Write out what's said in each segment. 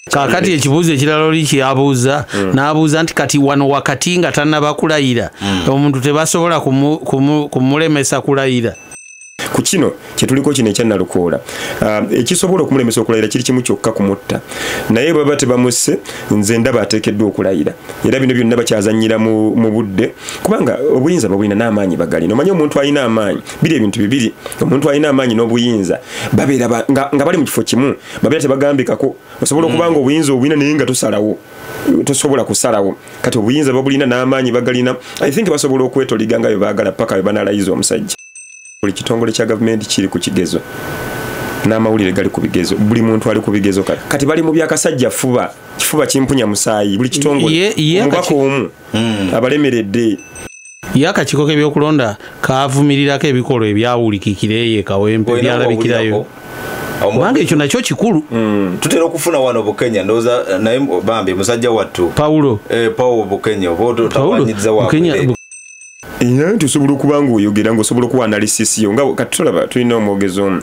Kakati ekibuuzo ekirala oli kyabuuza, n'abuuza nti kati wano wakati nga tannaba kulayira, omuntu tebasobola kumulemesa kulayira. Ku kino kyetuliko kino ekya Nalukoola, ekisobola okumulemesa okulayira kiri kimu kyokka, kumutta. Naye baba tebamusse, nze ndaba ateekeddwa okulayira. Era bino byonna bakyazannyira mu budde, kubanga obuyinza babulina n'amaanyi bagalina. Omanyi omuntu alina amaanyi, biri ebintu bibiri, omuntu alina amaanyi n'obuyinza babeera nga bali mu kifo kimu, babeera tebagambikako. Osobola okuba nga obuyinza obulina naye nga tosalawo, tosobola kusalawo. Kati obuyinza babulina n'amaanyi bagalina, I think basobola okwetoliga nga bwe baagala paka bwe banalayiza omusajja. Buli kitongole kya gavumenti kiri ku kigezo, n'amawulire gali ku bigezo, buli muntu ali ku bigezo. Kati bali mu byakasajja fuba, kifuba kimpunya musaayi, buli kitongole omubaka omu abalemeredde. Ye akakiiko k'ebyokulonda kavumirirako ebikolwa ebyawulikikira eyo e Kawempe byalabikirayo, kubanga ekyo nakyo kikulu. Tutera okufuna wano Bukenya, ndowooza naye bambi musajja wattu Paulo, Paulo Bukenya oba otawanyiza wa era nti osobola okuba nga oyogera ng'osobola okuwa analysis yo. Nga kati tulaba tulina omwogezi omu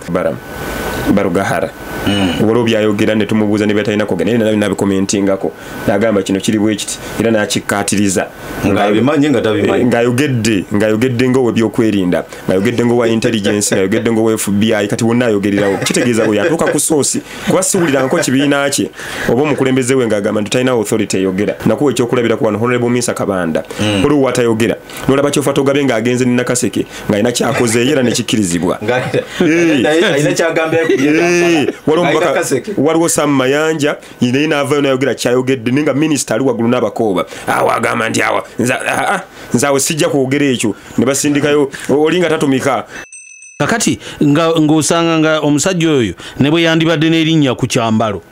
Barugahara, waliwo byayogera ne tumubuuza ne byatalina kwogera, naye nabikomentingako n'agamba kino kiri bwe kiti, era n'akikkaatiriza ng'abimanyi nga tabimanyi, ng'ayogedde ng'owebyokwerinda, ng'ayogedde ng'owa intelligence, ng'ayogedde ng'owa FBI. Kati wonna ayogererawo, kitegeeza bwe yatuuka ku soosi, kuba siwulirangako kibiina kye oba omukulembeze we ng'agamba nti talina authority eyogera. Nakuwa ekyokulabirako wano Honorable Minsa Kabanda, waliwo watayogera n'olaba kyofa togabe ng'agenze ne Nakaseke ng'alina kyakozeeyo era ne kikkirizibwa. Waliwo Sam Mayanja naye n'avaayo n'ayogera kyayogedde, naye nga minisita ali waggulu n'abakooba awo agamba nti awa nze awo sijja kwogera ekyo, ne basindikayo oli nga tatumika. Kakati ng'osanga nga omusajja oyo ne bwe yandibadde n'erinnya ku kyambalo,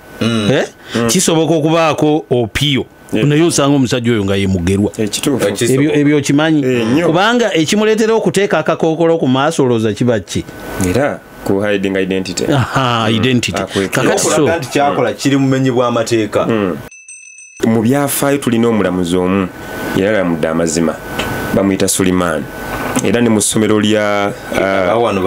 kisoboka okubaako opiyo, naye osanga omusajja oyo nga ye mugerwa. Ebyo okimanyi, kubanga ekimuleetera okuteeka akakookolo ku maaso olowooza kiba ki? Era ku hiding identity. Identity. Kakati so nti kyakola kiri mumenyi bw'amateeka. Mu byafaayo tulina omulamuzi omu yalamudde amazima, bamuyita Suleiman. Era ne mu ssomero lya wano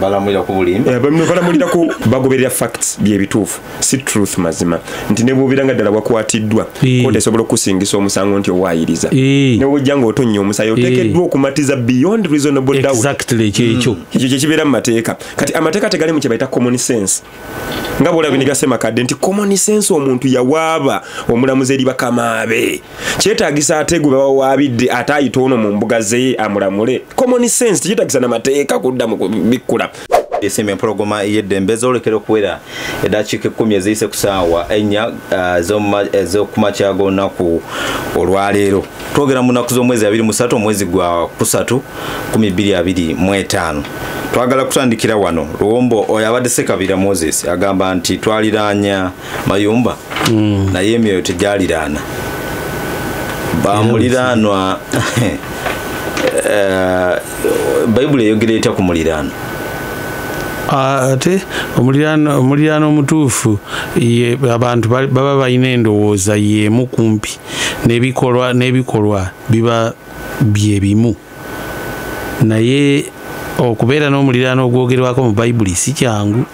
balamulira ku bulimba, balamulira ku bagoberera facts, byebituufu, si truth, mazima. Nti ne bw'obeera nga ddala wakwatiddwa, kooti esobola okusingisa omusango nti owaayiriza, ne bw'ojja ng'otonnya omusaayi oteekeddwa okumatiza beyond reasonable doubt. Exactly, kyekyo ekyo kyekibeera mu mateeka. Kati amateeka tegali mu kye bayita common sense, nga bw'olaba ne Ssemakadde nti common sense omuntu yawaaba omulamuzi eri bakamaabe, kyetaagisa ate gwe bawaabidde ate ayita ono mu mbuga ze amulamule. Common sense tekyetaagisa n'amateeka kudda mu bikkula. Esimu empologoma y'eddembe zoolekera okuwera eddakiika 10 eziyise ku ssaawa 4 ez'okumakya g'olunaku olwaleero. Twogera mu nnaku z'omwezi 23 omwezi gwa 3 2025. Twagala kutandikira wano. Luwombo oyo abadde Ssekabira Moses agamba nti twaliraanya mayumba, naye emyoyo tegyaliraana. Bamuliraanwa, Bayibuli eyogera etya ku muliraano? Ate omuliraano omutuufu, abantu baba balina endowooza y'emu kumpi, n'ebikolwa biba byebimu, naye okubeera n'omuliraano ogwogerwako mu Bayibuli si kyangu.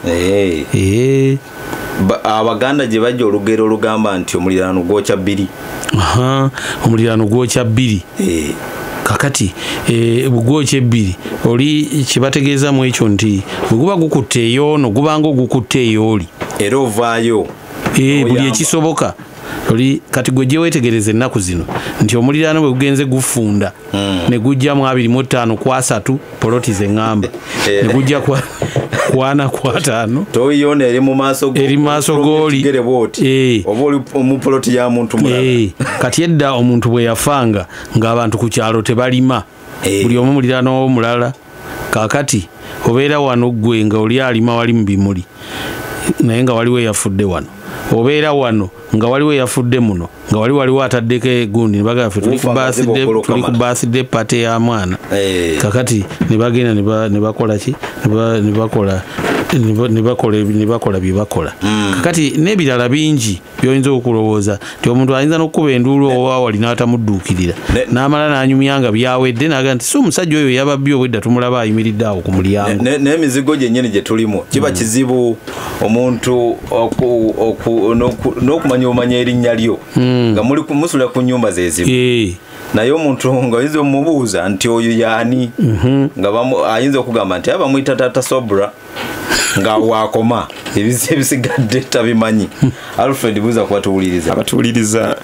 Abaganda gye bajja olugero olugamba nti omuliraano gwokya bbiri. Omuliraano gwokya bbiri. Kakati gwokya ebbiri oli kibategeeza mu ekyo nti bwe guba gukutte eyoono gubanga ogukutte eyooli, era ovaayo buli ekisoboka. Oli kati gwe gye weetegereza ennaku zino nti omuliraano bwe gugenze gufunda ne gujja mu 25 ku 30 poloti ze ŋŋamba, ne gujja ku 40 ku 50, toyona eri mu maaso, eri mu maaso g'oli oba oli mu poloti ya muntu mulala. Kati edda omuntu bwe yafanga ng'abantu ku kyalo tebalima, buli omu muliraano w'omulala. Kaakati obeera wano ggwe nga oli alima wali mu bimuli, naye nga waliwo eyafudde wano, obeera wano nga waliwo eyafudde muno, nga wali waliwo ataddeko egundi, ne bagamba ffe tuli ku birthday party ya mwana. Kakati ne bagenda ne bakola ki, ne bakola Ne bakola bye bakola. Kakati n'ebirala bingi by'oyinza okulowooza nti omuntu ayinza n'okukuba enduulu owa wali n'atamudduukirira, n'amala n'anyumya nga byawedde, n'agamba nti si omusajja oyo yababbye obwedda tumulaba ayimiridde awo ku mulyango. N'emizigo gyennyini gye tulimu kiba kizibu omuntu n'okumanya omanya erinnya lyo nga muli musulira ku nnyumba zezimu. Naye omuntu nga oyinza omubuuza nti oyo yaani, nga ayinza okugamba nti bamuyita Taata Sobra, nga wakoma ebisigadde tabimanyi. Alfred, buuza kubatuwuliriza. Abatuwuliriza,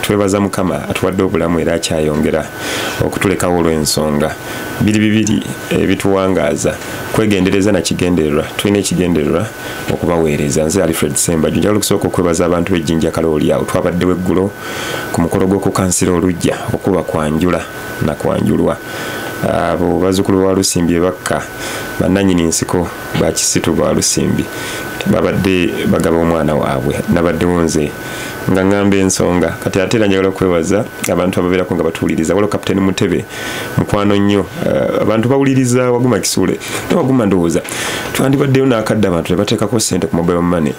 twebaza Mukama atuwadde obulamu era akyayongera okutulekawo olw'ensonga. Biri bibiri ebituwangaaza: kwegendereza na kigendererwa. Tulina ekigendererwa okubaweereza. Nze Alfred Sembajju, njagala okusooka okwebaza abantu b'Ejjinja Kalooli. Awo twabaddewo eggulo ku mukolo gw'okukansira oluggya, okuba kwanjula na kwanjulwa. Abo bazzukulu ba Lusimbi bakka bannannyini nsiko ba Kisitu ba Lusimbi babadde bagaba omwana waabwe. Nabaddewo nze nga ŋŋamba ensonga. Kati ate era njagala okwebaza abantu ababeerako nga batuwuliriza. Waliwo Kapiteeni Mutebe, mukwano nnyo. Abantu bawuliriza Waguma Kisuule ne Waguma. Ndowooza twandibaddeyo n'akadde abantu tebateekako ssente ku mobile money.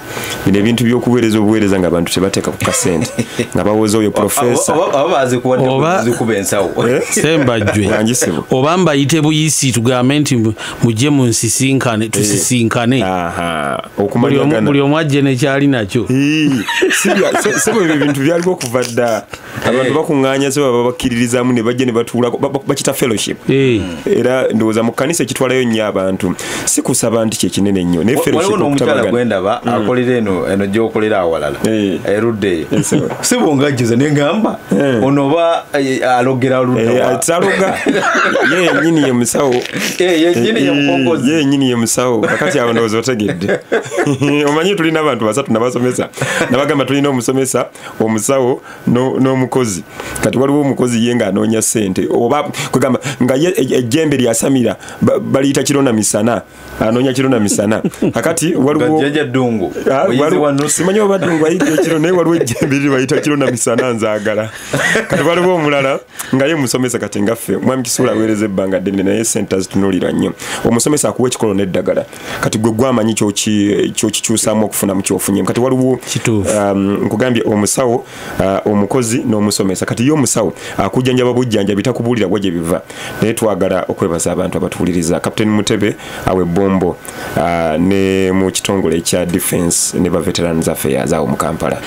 Bino ebintu by'okuweereza obuweereza nga abantu tebateeka ku kasente nga bawoza oyo profesa. Oba bazikuba ensawo. Sembajjwe, oba mbayite buyisi tugambe nti mujje munsisinkane, tusisinkane, buli omu ajje nekyali nakyo. Sebo, ebyo ebintu byaliko okuva dda. Abantu bakuŋŋaanya, se baba bakkiririzaamu ne bajja ne batuulako, bakita fellowship. Era ndowooza mu kkanisa ekitwalayo nnyo abantu si kusaba nti kyekinene nnyo, naye fellowship. Omukyala gwendaba akolera eno eno gyokolera awalala erudde eyo, si bongajjuza ne ngamba ono oba alogera ludda? Taloga, ye yennyini ye musawo. Yennyini ye mukongozi. Ye yennyini ye musawo. Kakati awo ndowooza otegedde. Omanyi tulina abantu basatu nabasomesa, nabagamba tulina omusomesa, omusawo n'omukozi. Kati waliwo omukozi ye ng'anoonya ssente, oba kwegamba nga ye ejjembe lyasamira baliyita kiro na misana, anoonya kiro na misana. Kakati waliwo jjajja Ddungu. Simanyi oba Ddungu ayita ekiro, naye waliwo ejjembe liri bayita kiro na misana, nzaagala. Kati waliwo omulala nga ye musomesa. Kati ngaffe mwami Kisuula aweereza ebbanga ddene, naye ssente azitunuulira nnyo. Omusomesa akuwa ekikolo n'eddagala, kati gwe gwamanyi kyokikyusaamu okufunamu kyofunyemu. Kati waliwo nkugambye omusawo, omukozi n'omusomesa. Kati ye omusawo akujjanjaba bujjanjabi, takubuulira gwa gye biva. Naye twagala okwebaza abantu abatuwuliriza, Kapiteeni Mutebe awe Bombo ne mu kitongole ekya Defense ne ba Veterans Affairs awo mu Kampala.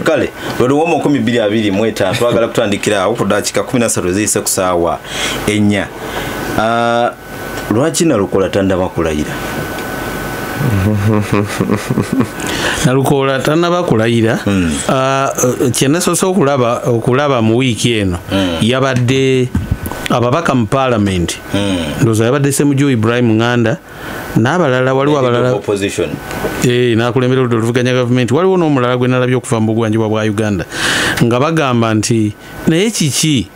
Kale lwoluwomo 2025, twagala kutandikira awo ku dakiika 13 eziyise ku saawa 4. Lwaki Nalukola tannaba kulayira? Nalukola tannaba kulayira. Kyenasoose okulaba mu wiiki eno, yabadde ababaka mu paalamenti. Ndowooza yabadde Ssemujju Ibrahim Nganda n'abalala, waliwo abalala n'akulembera oludda oluvuganya gavumenti, waliwo n'omulala gwe nalabye okuva mu bugwanjuba bwa Uganda, nga bagamba nti naye kiki?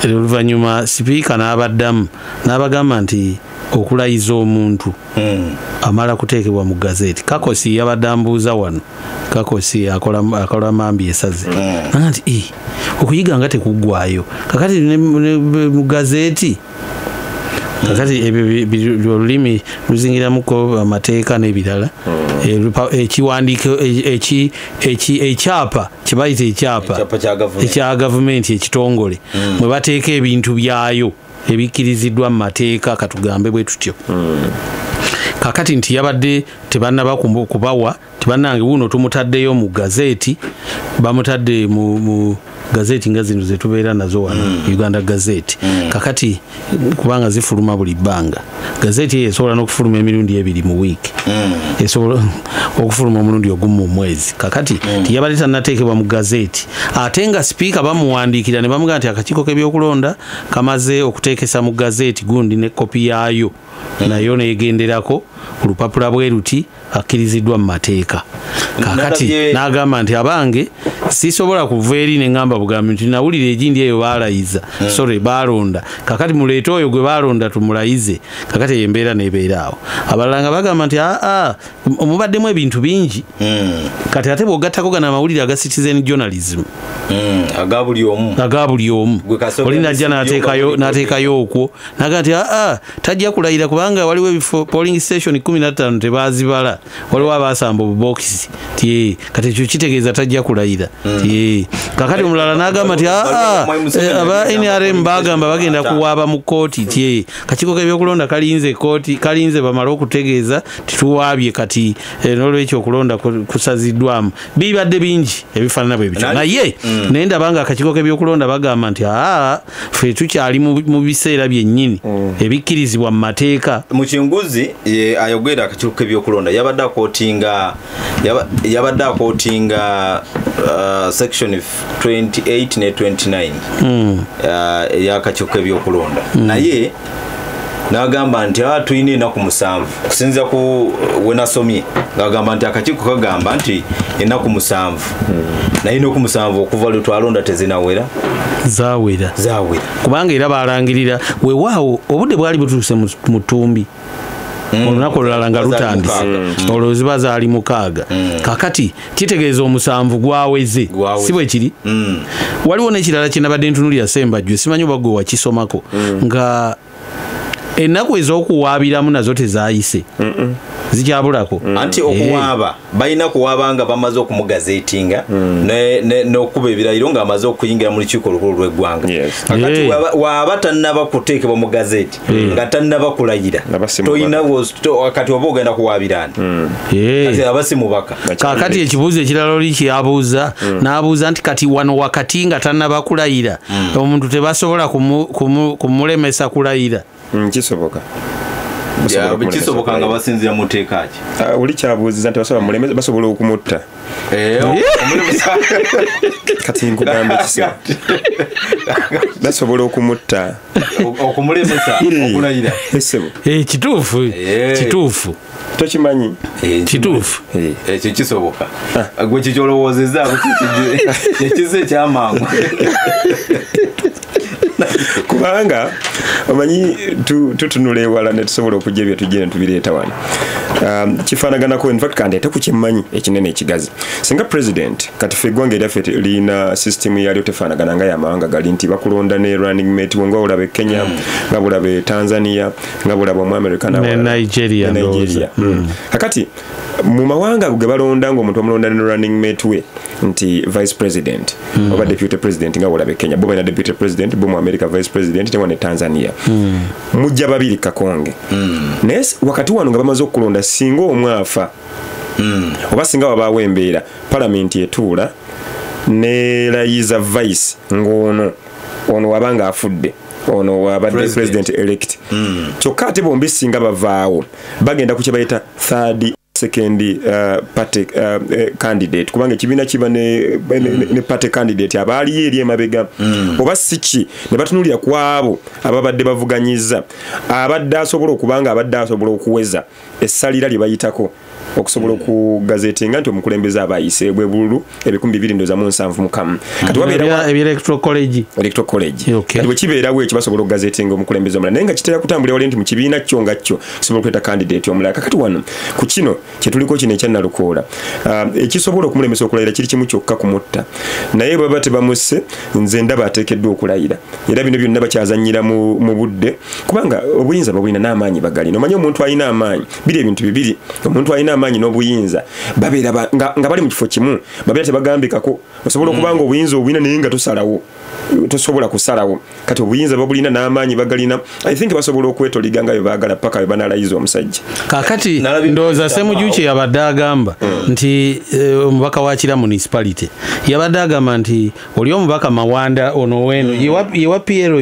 Oluvannyuma sipiika n'abaddamu n'abagamba nti okulayiza omuntu amala kuteekebwa mu gazeeti. Kakosi yabadde ambuuza wano, Kakosi akola mambi esaze, nti okuyiga nga tekuggwayo. Kakati mu gazeeti, kakati ebyo olulimi luzingiramuko amateeka n'ebirala, ekiwandiiko ekyapa kyebayita ekyapa ekya gavumenti ekitongole mwe bateeka ebintu byayo ebikkiriziddwa mu mateeka, katugambe bwe tutyo. Kakati nti yabadde tebannaba kubawa tebannange wuno tumutaddeyo mu gazeeti, bamutadde mu gazeeti nga zino zetubeera nazo wano, Uganda Gazette. Kakati kubanga zifuluma buli bbanga, gazeeti eyo esobola n'okufuluma emirundi ebiri mu wiiki, esobola okufuluma omulundi ogumu mu mwezi. Kakati tiyabadde tannateekebwa mu gazeeti, ate nga sipiika bamuwandiikira ne bamugamba nti akakiiko k'ebyokulonda kamaze okuteekesa mu gazeeti gundi ne kopi yaayo, nayo neegenderako ku lupapula bwe luti, akkiriziddwa mu mateeka. Kakati n'agamba nti abange sisobola kuva eri ne ŋŋamba bugambi nti nawulira egindi eyo baalayiza, sorry baalonda, kakati muleete oyo gwe baalonda tumulayize. Kakati eyo embeera nebeera awo. Abalala nga bagamba nti aa mubaddemu ebintu bingi. Kati ate bw'ogattako gano amawulire aga citizen journalism aga buli omu, aga buli omu, oli najja n'ateekayo okwo naga nti aa tajja kulayira kubanga waliwo ebifo polling station 15 tebaazibala, waliwo abaasamba obubokisi ti kati ekyo kitegeeza tajja kulayira. Kakati omulala n'agamba nti aa aba NRM bagamba bagenda kuwaaba mu kkooti ti kakiiko k'ebyokulonda kalinze kkooti, kalinze bamale okutegeeza tituwaabye, kati n'olwekyo okulonda kusaziddwamu. Bibadde bingi ebifaanana bwe bityo, naye naye ndaba nga akakiiko k'ebyokulonda bagamba nti aa ffe tukyali mu biseera byennyini ebikkirizibwa mu mateeka. Muchinguzi ayogera akakiiko k'ebyokulonda yabadde akootinga section 28 ne 29 ey'akakiiko k'ebyokulonda, naye n'agamba nti tulina ennaku 7 okusinziira ku we nasomye, ng'agamba nti akakiiko kagamba nti ennaku 7, naye ennaku 7 okuva lwe twalonda tezinawera, zawera kubanga era balangirira weewaawo obudde bwali butuuse mu ttumbi, olunaku olulala nga lutandise, olwo ziba zaali 6. Kakati kitegeeza 7 gwaweze, si bwe kiri? Waliwo n'ekirala kye nabadde ntunuulira Ssembajjwe, simanyi oba gwe wakisomako, nga ennaku ez'okuwaabiramu nazo tezaayise, zikyabulako. Anti okuwaaba balina kuwaaba nga bamaze okumugazeetinga n'okuba ebirayiro ng'amaze okuyingira mu lukiiko olukulu lw'eggwanga. Kakati waaba tannaba kuteekebwa mu gazeeti, nga tannaba kulayira, toyina kati oba ogenda kuwaabira ani? Kati aba si mubaka. Kakati ekibuuzo ekirala oli kyabuuza, n'abuuza nti kati wano wakati nga tannaba kulayira, omuntu tebasobola kumulemesa kulayira. Kisoboka. Kisoboka nga basinziira mu tteeka ki? Oli kyabuuziza nti basobola okumutta. Kati nkugamba ekisa, basobola okumutta, okumulemesa okulayira. Kituufu, kituufu. Tokimanyi? Kituufu. Ekyo kisoboka. Gwe kikyolowoozezaako ekize ekyamangu. Kubanga omanyi tutunula ewala ne tusobola okujja ebyo tujja ne tubireeta wano. Kifaanaganako, in fact kandeete ku kyemmanyi ekinene ekigazi. Singa president, kati ffe eggwanga eryaffe lirina system yalyo tefaanagana nga y'amawanga gali nti bakulonda ne running mate nga olaba e Kenya, nga bulaba e Tanzania, nga bulaba mu America ne Nigeria. Kakati mu mawanga ge balonda ng'omuntu omulonda ne running mate we nti vice president oba deputy president, nga bulaba e Kenya bo balina deputy president, bo mu America vice president, ne Tanzania mujja babiri kakonge. Naye wakati wano nga bamaze okulonda, singa omwafa oba singa wabaawo embeera, palamenti etuula nerayiza vice ng'ono ono wabanga afudde, ono wabadde president elect. Kyokka ate bombi singa bavaawo bagenda ku kye bayita third second party candidate, kubanga ekibiina kiba ne party candidate abaaliyo eri emabega, oba si ki ne batunuulira ku abo ababadde bavuganyiza, abadde asobola okubanga abadde asobola okuweza essalira lye bayitako okusobola okugazetinga nti omukulembeze aba ayise bwe bululu 2,271. Kati wabeerawo electoral college, electoral college. Kati bwe kibeerawo ekyo basobola okugazetinga omukulembeze omulala, naye nga kitera kutambulira wali nti mu kibiina kyo nga kyo kisobola okuleeta candidate omulala. Kakati wano ku kino kye tuliko kino ekya Nalukoola, ekisobola okumulemesa okulayira kiri kimu kyokka, kumutta. Naye baba tebamusse, nze ndaba ateekeddwa okulayira. Era bino byonna bakyazannyira mu budde, kubanga obuyinza babulina n'amaanyi bagalina. Omanyi omuntu alina amaanyi, biri ebintu bibiri, omuntu alina amaanyi n'obuyinza babeera nga bali mu kifo kimu, babeera tebagambikako. Osobola okubanga obuyinza obulina naye nga tosalawo, tosobola kusalawo. Kati obuyinza babulina n'amaanyi bagalina, I think basobola okwetoliga nga bwe baagala paka bwe banalayiza omusajja. Kakati ndowooza Ssemujju kye yabadde agamba nti omubaka wa Kira municipality yabadde agamba nti oli omubaka Mawanda ono weno yewa PLU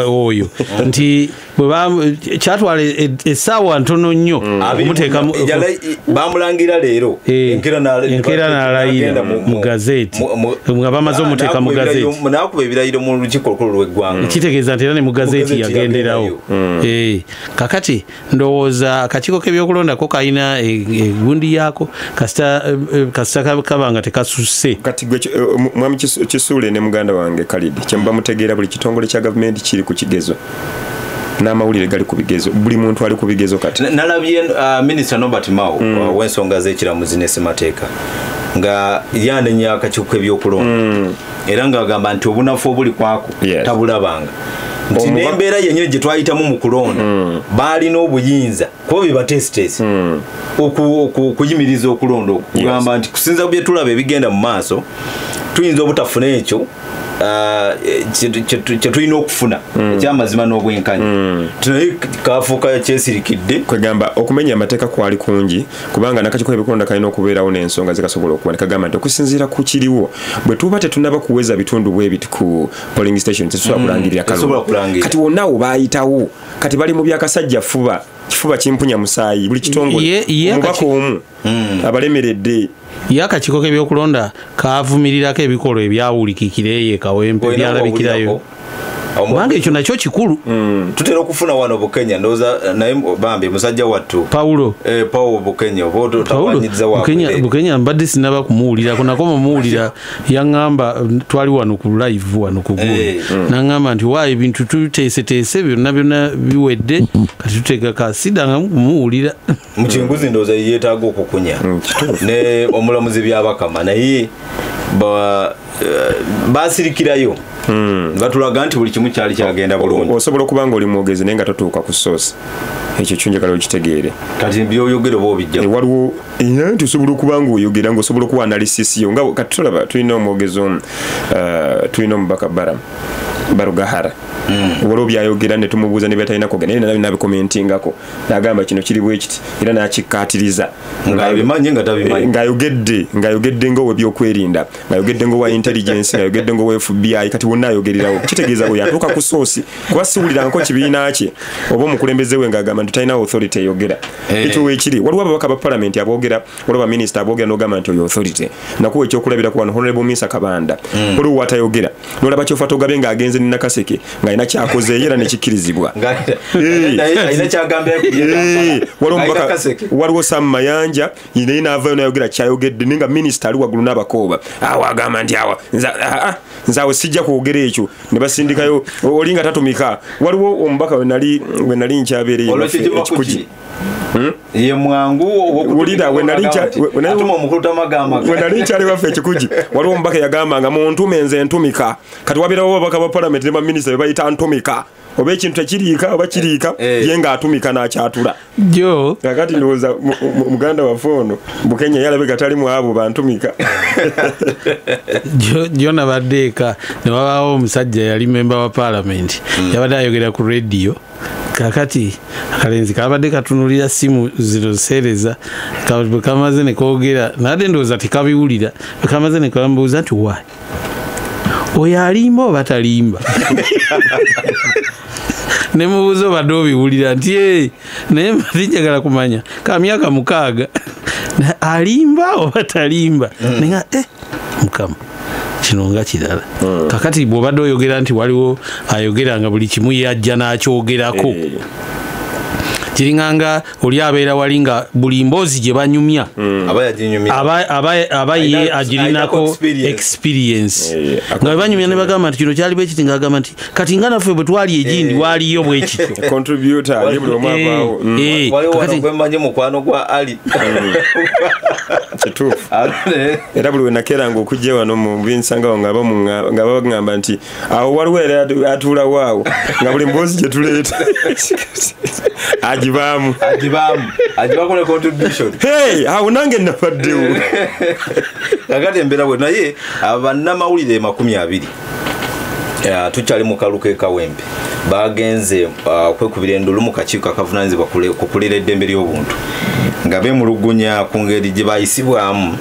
oyo nti Kyatwala essaawa ntono nnyo okumuteeka bamulangira leero enkeera n'alayira mu gazeeti nga bamaze omuteeka mu gazeeti n'akuba ebirayiro mu lukiiko olukulu lw'eggwanga kitegeeza nti era ne mu gazeeti yagenderawo. Kakati ndowooza akakiiko k'ebyokulondako kalina egundi yaako kasita kaba nga tekasusse. Kati gwe mwami Kisuule ne muganda wange Khalid kyemuba mutegeera buli kitongole kya gavumenti kiri ku kigezo n'amawulire gali ku bigezo, buli muntu ali ku bigezo. Kati nalabye Minisita Norbert Mao ow'ensonga z'ekiramuzi ne ssemateeka nga yanenya akakiiko k'ebyokulonda era ng'agamba nti obunafu obuli kwako tabulabanga nti n'embeera yennyini gye twayitamu mu kulonda baalina obuyinza kuba bye bateesiteesi okuyimiriza okulonda okugamba nti kusinza ku bye tulaba ebigenda mu maaso tuyinza obutafuna ekyo kye tulina okufuna ekyamazima n'obwenkanya. Naye kafuuka kyesirikidde. Kwegamba okumenya amateeka kwali kungi kubanga n'akakiiko k'ebyokulonda kalina okubeerawo n'ensonga zikasobola okuba kagamba nti okusinziira ku kiriwo bwe tuba tetunnaba kuweza bitundu bwe biti ku polling station tetusobola kulangirira kalulu. Kati wonna awo baayitawo kati bali mu byakasajja fuba kifuba kimpunya musaayi buli kitongole omubaka omu abalemeredde. Ye akakiiko k'ebyokulonda kaavumirirako ebikolwa ebyawulikikira eyo e Kawempe byalabikirayo kubanga ekyo nakyo kikulu. Tutera okufuna wano Bukenya ndowooza naye bambi musajja wattu Paulo Paulo Bukenya oba otawanyiza wa Bukenya mbadde sinaba kumuwulirako nako mumuwulira yaŋŋamba twali wano ku live wano ku Google naŋŋamba nti waayo ebintu tuteeseteese byonna byonna biwedde kati tuteeka kasidanga kumuwulira. Mukinguzi ndowooza yeetaaga okukunya ne omulamuzi Byabakama naye basirikirayo batulaga nti buli kimu kyali kyagenda bulungi. Osobola okuba nga oli mwogezi naye nga totuuka ku source, ekyo kyonjagala okitegeere. Kati byoyogera oba obijja waliwo nti osobola okuba nga oyogera nga osobola okuwa analysis yo nga kati tulaba tulina omwogezi omu tulina omubaka Barugahara waliwo byayogera ne tumubuuza ne byatalina kwogera naye nabikomentingako n'agamba kino kiri bwe kiti era n'akikkaatiriza ng'abimanyi nga tabimanyi ng'ayogedde ng'owebyokwerinda ng'ayogedde ng'owa intelligence ng'ayogedde ng'owa FBI kati wonna ayogererawo kitegeeza oyo atuuka ku soosi kuba siwulirangako kibiina kye oba omukulembeze we ng'agamba nti talina authority eyogera. Ekyo weekiri waliwo ababaka ba palamenti aboogera waliwo baminisita aboogera n'ogamba nti oyo authority. Nakuwa ekyokulabirako wano Honorable Minsa Kabanda waliwo watayogera n'olaba Kyofa Togabe ng'agenze ne Nakaseke ng'alina kyakoze era ne kikkirizibwa. Waliwo Sam Mayanja naye n'avaayo n'ayogera kyayogedde naye nga minisita ali waggulu n'abakooba awo agamba nti awa nze awo sijja kwogera ekyo ne basindikayo oli nga tatumika. Waliwo omubaka we nali nkyabeereyo ekikugi ye mwangu wulira we nali nkyali waffe ekikugi waliwo omubaka yagamba nga muntume nze ntumika. Kati wabeerawo ababaka ba palamenti ne baminisita be bayita ntumika oba ekintu tekiriika oba kiriika ye ng'atumika n'akyatula. Kakati ndowooza muganda waffe ono Bukenya yalabika tali mu abo bantumika. Jo nabadde eka ne wabaawo omusajja yali memba wa palamenti yabadde ayogera ku rediyo. Kakati akalenzi kabadde katunulira simu zino seereza kamaze ne koogera nadde ndowooza tekabiwulira kamaze ne kambuuza nti wayi oyo alimba oba talimba ne mubuuza obadde obiwulira nti naye mbadde njagala kumanya ka myaka 6 alimba oba talimba nenga Mukama kino nga kirala. Kakati bw'obadde oyogera nti waliwo ayogera nga buli kimu yajja n'akyogerako kiringanga oli abeera wali nga buli mboozi gye banyumya aba ye agirinako experience nga banyumya ne bagamba nti kino kyali bwe kiti ng'agamba nti kati nga naffe bwe twali egindi waliyo bwe kityo contributor ye buli omu avaawo. Waliwo wano gwe mmanyi mukwano gwa Ali kituufu era buli we nakeeranga okujja wano mu binsangawo nga bagamba nti awo waliwo era atuulawo awo nga buli mboozi gye tuleeta agibaamu agibaamu contribution. Hey, awo nange nabaddewo. Kakati embeera bwe naye bannamawulire 20 tukyali mu kaluka e Kawempe bagenze okwekubira endulu mu kakiiko akavunaanyizibwa ku kulera eddembe ly'obuntu nga beemulugunya ku ngeri gye bayisibwamu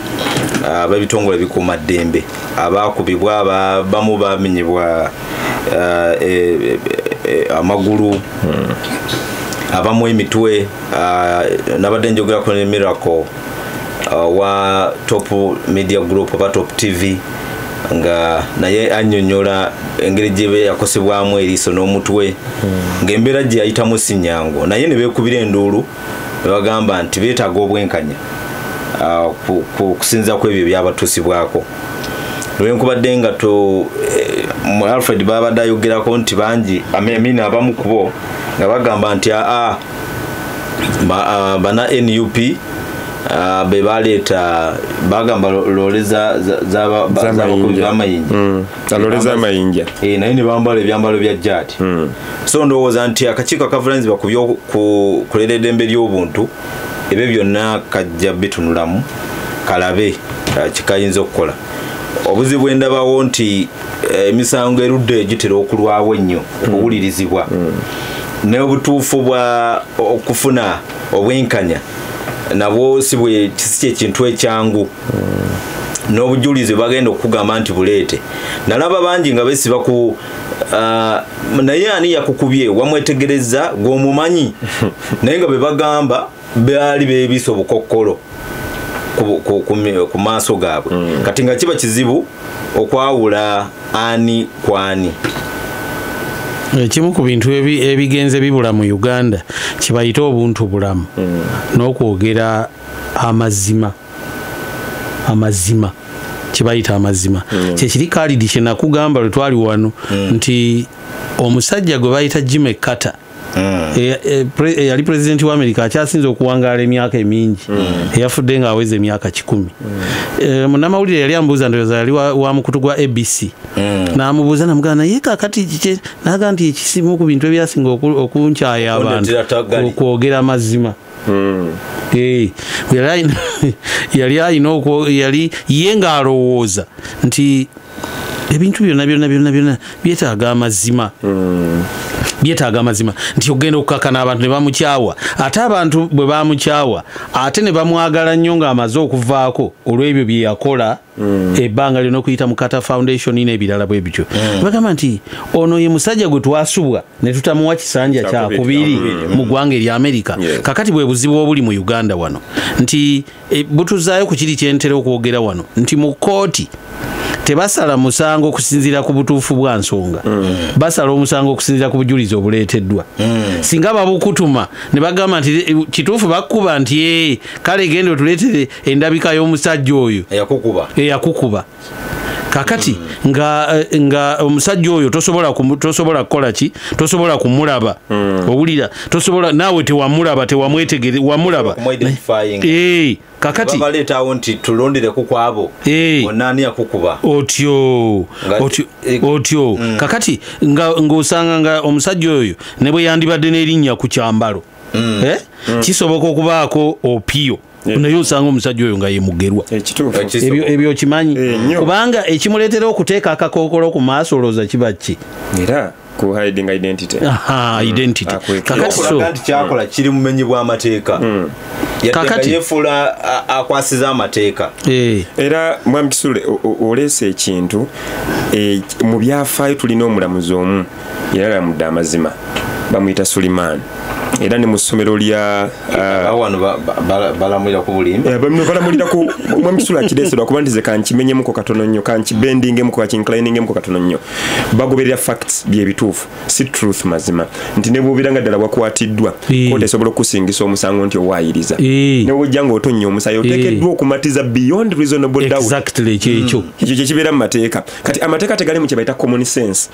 ab'ebitongole ebikuumaddembe abaakubibwa abamu bamenyebwa amagulu, abamu emitwe. Nabadde njogerako ne Miracle wa Top Media Group oba Top TV, nga naye annyonnyola engeri gye yakosebwamu eriiso n'omutwe, ng'embeera gye yayitamu si nnyangu, naye ne beekubira enduulu ne bagamba nti beetaaga obwenkanya kusinza ku ebyo byabatuusibwako. Lwenkubadde nga mu Alfred babadde ayogerako nti bangi amina abamu ku bo nga bagamba nti bana NUP be baleeta, bagamba loole z'abakubi b'amayinja, loole z'amayinja, naye ne bambala ebyambalo bya jaati. So ndowooza nti akakiiko akavunaanyizibwa ku kulera eddembe ly'obuntu ebyo byonna kajja bitunulamu kalabe kikayinza okukola. Obuzibu bwendabawo nti emisango erudde gitera okulwawo ennyo okuwulirizibwa, n'obutuufu bwa okufuna obwenkanya nabwo si bwe si kyekintu ekyangu, n'obujulizi bagenda okugamba nti buleete. Nalaba bangi nga besiba ku naye ani yakukubye wamwetegereza gw'omumanyi, naye nga be bagamba baali beebisa obukokkolo ku maaso gaabwe. Kati nga kiba kizibu okwawula ani kwani. Ekimu ku bintu ebigenze bibula mu Uganda kibayita obuntu bulamu n'okwogera amazima. Amazima kibayita amazima kyekiri Khalid kye nakugamba lwe twali wano nti omusajja gwe bayita Jimmy Carter, eyali pulezidenti wa Amerika akyasinze okuwangaala emyaka emingi, eyafudde ng'aweza emyaka 100. Munnamawulire yali ambuuza, ndowooza yali wa mukutu gwa ABC, n'amubuuza namugamba naye kaakati kiki, n'agamba nti ekisimu ku bintu ebyasinga okunkyaya abantu okwogera amazima. Yali alina yali ye ng'alowooza nti ebintu byonna byonna byonna byonna byetaaga amazima, byetaaga amazima, nti ogenda okukakana abantu ne bamukyawa, ate abantu bwe bamukyawa ate ne bamwagala nnyo ng'amaze okuvaako olw'ebyo bye yakola ebbanga lyonna okuyita mu Carter Foundation n'ebirala bwe bityo. Bagamba nti ono ye musajja gwe twasubwa ne tutamuwa kisanja kyakubiri mu ggwanga erya Amerika. Kakati bwe buzibu obuli mu Uganda wano nti butuzaayo ku kiri kyentera okwogera wano nti mu kkooti tebasala musango okusinziira ku butuufu bwa nsonga, basala omusango okusinziira ku bujulizi obuleeteddwa. Singa babukutuma ne bagamba nti kituufu bakkuba nti kale genda otuleetere endabika y'omusajja oyo eyakukuba. Kakati nga omusajja oyo tosobola kukola ki, tosobola kumulaba, owulira, tosobola naawe tewamulaba, tewamwetegere, wamulaba. Kakati babaleetawo nti tulondereko kwabo onani yakukuba otyo otyo. Kakati ng'osanga nga omusajja oyo ne bwe yandibadde n'erinnya ku kyambalo, kisoboka okubaako opiyo, naye osanga omusajja oyo nga ye mugerwa. Ebyo okimanyi, kubanga ekimuleetera okuteeka akakookolo ku maaso olowooza kiba ki? Era ku hiding identity. Identity. Kakati so nti kyakola kiri mumenyi bw'amateeka. Kakati yefuula akwasiza amateeka. Era Mwami Kisule oleese ekintu mu byafaayo tulina omulamuzi omu yalamudde amazima, bamuyita Suleiman. Era ne mu ssomero lya wano balamulira ku bulimba, balamulira ku Mwami Kisule akireese lwakuba nti ze kankimenyemuko katono nnyo, kankibendingemuko, kakincliningemuko katono nnyo. Bagoberera facts byebituufu, si truth mazima, nti ne bw'obeera nga ddala wakwatiddwa kooti esobola okusingisa omusango nti owaayiriza, ne bw'ojja ng'otonnya omusaayi oteekeddwa okumatiza beyond reasonable doubt. Exactly, kyekyo ekyo kye kibeera mu mateeka. Kati amateeka tegali mu kye bayita common sense,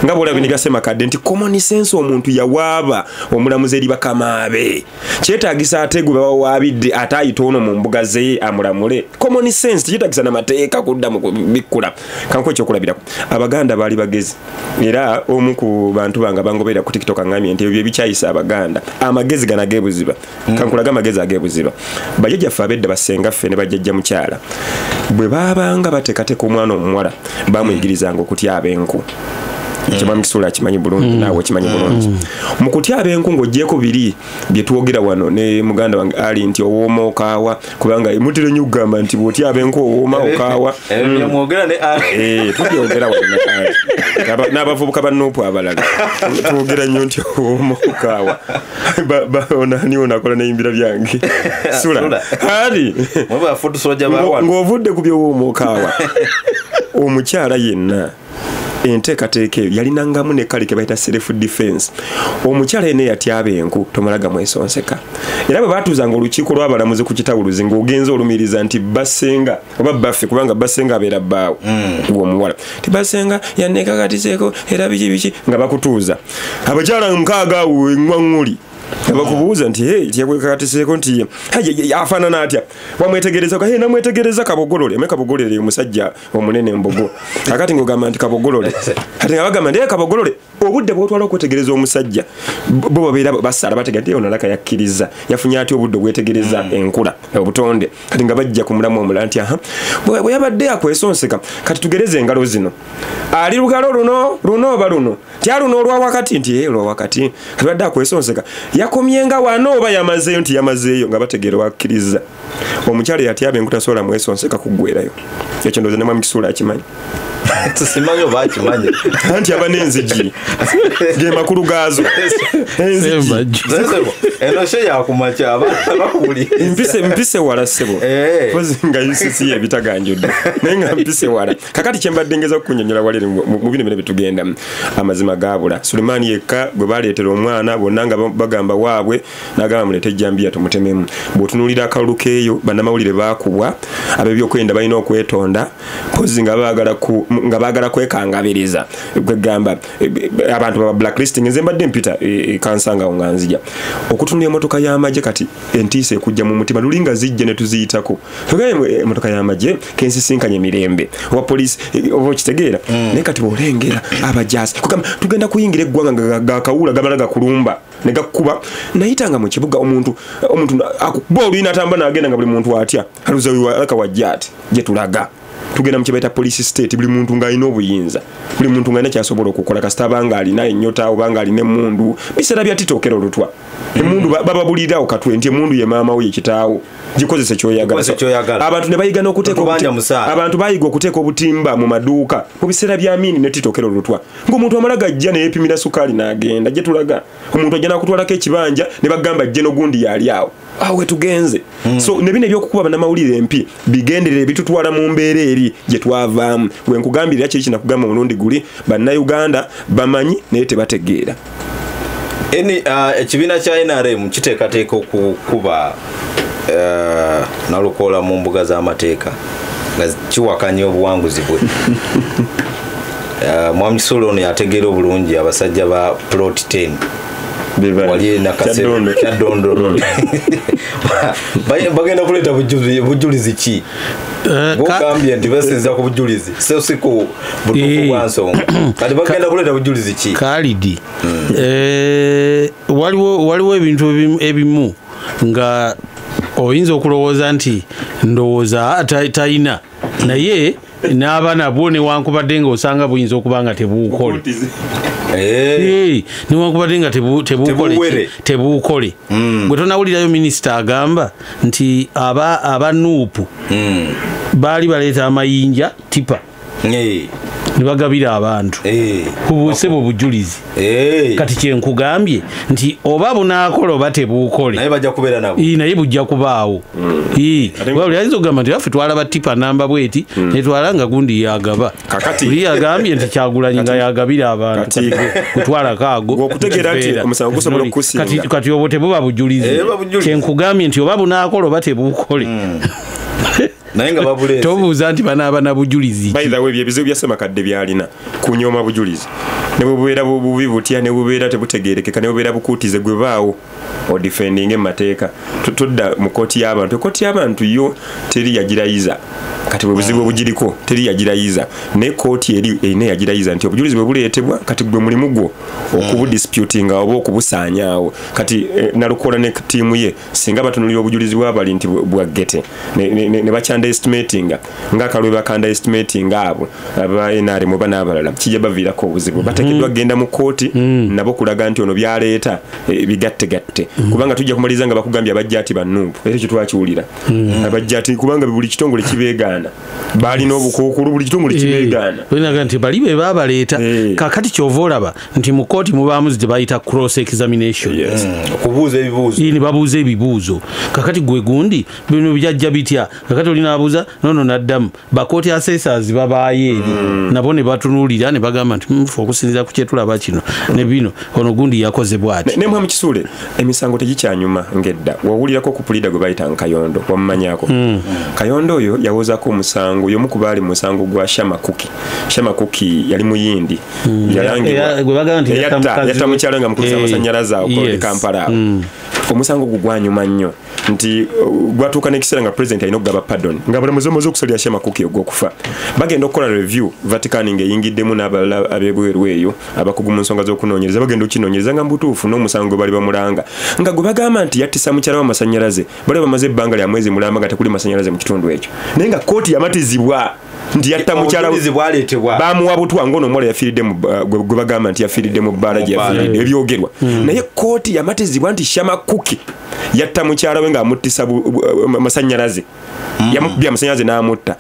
nga bw'olaba ne Ssemakadde nti common sense omuntu yawaaba omulamuzi eri bakamaabe, kyetaagisa ate gwe bawaabidde ate ayita ono mu mbuga ze amulamule. Common sense tekyetaagisa n'amateeka kudda mu bikkula. Kankuwe ekyokulabirako, Abaganda baali bagezi, era omu ku bantu bange abangoberera ku TikTok angambye nti ebyo ebikyayisa Abaganda amagezi gano ag'ebuziba. Kankulaga amagezi ag'ebuziba. Bajjajjaffe ab'edda bassengaffe ne bajjajja mukyala bwe baabanga bateekateeka omwana omuwala bamuyigirizanga okutyaba enku. Ekyo Mwami Kisuula akimanyi bulungi, naawe okimanyi bulungi. Mu kutyaba enku ng'oggyeko biri bye twogera wano ne muganda wange Ali nti owooma okaawa, kubanga mutera nnyo okugamba nti bw'otyaba enku owooma okaawa. Mwogera ne Ali. Tubyogera wano ne Ali. N'abavubuka ba Nuupu abalala twogera nnyo nti owooma okaawa. Ani ono akola n'ebimbira byange? Sula. Ali. Ng'ovudde ku by'owooma okaawa. Omukyala yenna enteekateeka eyo yalinangamu ne kale ke bayita self defense. Omukyala yenna yatyaba enku tomala gamwesonseka. Era bwe baatuuzanga olukiiko lw'abalamuzi ku kitawuluzi ng'ogenze olumiriza nti basenga oba baffe, kubanga basenga abeera bbaawo omuwala, tibasenga yanneekakatiseeko era biki biki, nga bakutuuza abakyala mukaaga awo eŋŋwaŋŋuli bakubuuza nti hey, tyakwekakatiseeko nti afaanana atya, wamwetegereza? Hey, namwetegereza Kabogolole. Ame Kabogolole omusajja omunene embogo. Kakati ng'ogamba nti Kabogolole, kati nga bagamba nti Kabogolole, obudde bw'otwala okwetegereza omusajja bo babeera basala bategeera nti ono alaka yakkiriza, yafunye atya obudde obwetegereza enkula obutonde. Kati nga bajja ku mulamu omulala nti aha, bwe yabadde akwesonseka, kati tugereze engalo zino, ali lugalo luno luno oba luno, tyaluno olwa wakati, nti olwa wakati, kati badde akwesonseka yakomyenga wano oba yamazeeyo, nti yamazeeyo, nga bategeera wakkiriza. Omukyala yatyaba enku tasobola mwesonseka kuggwerayo. Ekyo ndowooza ne Mwami Kisuula akimanyi. Simanyi oba akimanyi. Anti aba n'enzigi ge makulu gaazo. Eno she yakumakya abakuwuliriza. Mpise wala ssebo. Mpozi nga UCC ebitaganjudde naye nga mpise wala. Kakati kye mbadde ngeza okukunnyonnyola wali mu bino bino byetugenda, amazima gaabula. Sulimaani yekka gwe baleetera omwana bonna nga bagamba waabwe, n'agamba muleete ejjambiya tumutememu. Bw'otunuulira akalulu keeyo, bannamawulire baakubwa, ab'ebyokwerinda balina okwetonda, mpozi nga baagala kwekangabiriza, kwegamba abantu baba blacklisting. Nze mbadde mpita kansanga nga nzija okutunula emmotoka y'amagye, kati entiisa ekujja mu mutima luli nga zijja ne tuziyitako. Tugambe emmotoka y'amagye kensisinkanye mirembe oba poliisi oba okitegeera, naye kati bw'olengera abajaasi kugamba tugenda kuyingira eggwanga nga gakawula gamala gakulumba ne gakuba. Nayitanga mu kibuga omuntu akukuba oluyina atamba n'agenda nga buli muntu atya aluza alaka wajja ati gye tulaga. Tugenda mu kye bayita police state, buli muntu ng'alina obuyinza, buli muntu ng'alina ky'asobola okukola, kasita abanga alina ennyota oba ng'alina emmundu. Biseera bya Tito Okello Lutwa, emmundu bababulirirawo katwe nti emmundu ye maama wo, ye kitaawo, gikozese ky'oyagala. Abantu ne bayiga n'okuteeka abantu bayiga okuteeka obutimba mu maduuka mu biseera bya Amini ne Tito Okello Lutwa, ng'omuntu amala gajja ne yeepimira sukaali n'agenda. Gye tulaga omuntu ajja n'akutwalako ekibanja ne bagamba jje n'ogundi yali awo awo wetugenze. So ne bino ebyokukuba bannamawulire empi bigenderere bitutwala mu mbeera eri gye twavaamu. Bwe nkugambirira kiri kinakugamba omulundi guli, bannayuganda bamanyi naye tebategeera. Ekibiina kya NRM kiteekateeka okukuba Nalukoola mu mbuga z'amateeka nga kiwakanya obuwanguzi bwe. Mwami Kisuula ono yategeera obulungi abasajja ba plot 10 wali Nakasero Kyaddondo bagenda kuleeta bujulizi ki? Bugambye nti basinza ku bujulizi so si ku butuufu bwa nsonga, kati bagenda kuleeta bujulizi ki? Khalidi, waliwo ebintu ebimu nga oyinza okulowooza nti ndowooza talina, naye n'aba nabwo newankubadde ng'osanga buyinza okuba nga tebuukole. Newankubadde nga tebuukole. Bwe tonawulirayo minisita agamba nti aba Nuupu baali baleeta amayinja tipa ne bagabira abantu kubuuse bwe bujulizi. Kati kyenkugambye nti oba bunaakola oba tebuukole, naye bajja kubeera nabo, naye bujja kubaawo. Wabula ayinza okugamba nti affe twalaba tipa namba bweti netwala nga gundi yagaba. Oli yagambye nti Kyagulanyi nga yagabira abantu kutwalako ago. Kati obwo tebuba bujulizi. Kyenkugambye nti oba bunaakola oba tebuukole, naye nga babuleese. Tobuuza nti banaaba na bujulizi. By the way, ebizibu bya Ssemakadde byalina kunyooma bujulizi, ne bubeera bubi butya, ne bubeera tebutegeerekeka, ne bubeera bukuutize, gwe baawo odefendinga emateeka. Tudda mu kooti y'abantu. Ekooti y'abantu yo teri yagirayiza. Kati bwe buzibu obugiriko teri yagirayiza, naye kooti eri erina yagirayiza nti obujulizi bwe buleetebwa kati gwe mulimu gwo okubudisputinga oba okubusaanyaawo. Kati Nalukoola ne ttiimu ye singa batunulira obujulizi bwabali nti bwa ggete ne bakyunderestimatinga ng'akalwe bakunderestimatinga abo aba NRM oba n'abalala, kijja baviirako obuzibu. Bateekeddwa kugenda mu kooti nabo kulaga nti ono byaleeta bigattegatte, kubanga tujja kumaliriza nga bakugambye abajja ati bannuupu, era ekyo twakiwulira abajja ati kubanga buli kitongole kibeegaana, balina obukuukulu, buli kitongole kibeegaana. Olinaga nti bali be baabaleeta. Kakati kyova olaba nti mu kooti mubaamu ze bayita cross examination, okubuuza ebibuuzo. Ne babuuza ebibuuzo. Kakati gwe gundi bino bijajja bitya? Kakati olina abuuza nono naddamu. Bakooti assessors babaayo eri nabo ne batunuulira ne bagamba nti nfe okusinziira ku kyetulaba kino ne bino, ono gundi yakoze bw'ati. Ne Mwami Kisule, emisango tegikyanyuma ng'edda. Wawulirako ku puliida gwe bayita Kayondo, wamumanyako? Kayondo oyo yawozaako omusango, y'omu ku baali mu musango gwa Shama Kuki. Shama Kuki yali muyindi, yalangibwa gwe bagamba nti yatta mukazi yatta we. Mukyala nga mukubisa amasannyalaze awo e Kampala awo. Omusango gwo gwanyuma nnyo nti gwatuuka n'ekiseera nga president alina okugaba pardon, nga balamuzi omaze okusalira Shama Kuki ogw'okufa. Bagenda okukola review, Vatican ng'eyingiddemu n'abalala ab'ebweru eyo abakugu mu nsonga z'okunoonyereza, bagenda okukinoonyereza nga mu butuufu n'omusango gwe bali bamulanga nga gwe bagamba nti yattisa mukyala w'amasannyalaze, bali bamaze ebbanga lya mwezi mulamba nga tekuli masannyalaze mu kitundu ekyo, naye nga kooti yamatizibwa nti yatta mukyala we. Obujulizi bwaleetebwa. Bamuwa butwa ng'ono omuwala yafiiridde mu gwe bagamba nti yafiiridde mu bbaala gye Mu bbaala. yafiiridde ebyogerwa, naye kooti yamatizibwa nti Shama Kuki yatta mukyala we ng'amuttisa masannyalaze, yamukubye amasannyalaze n'amutta.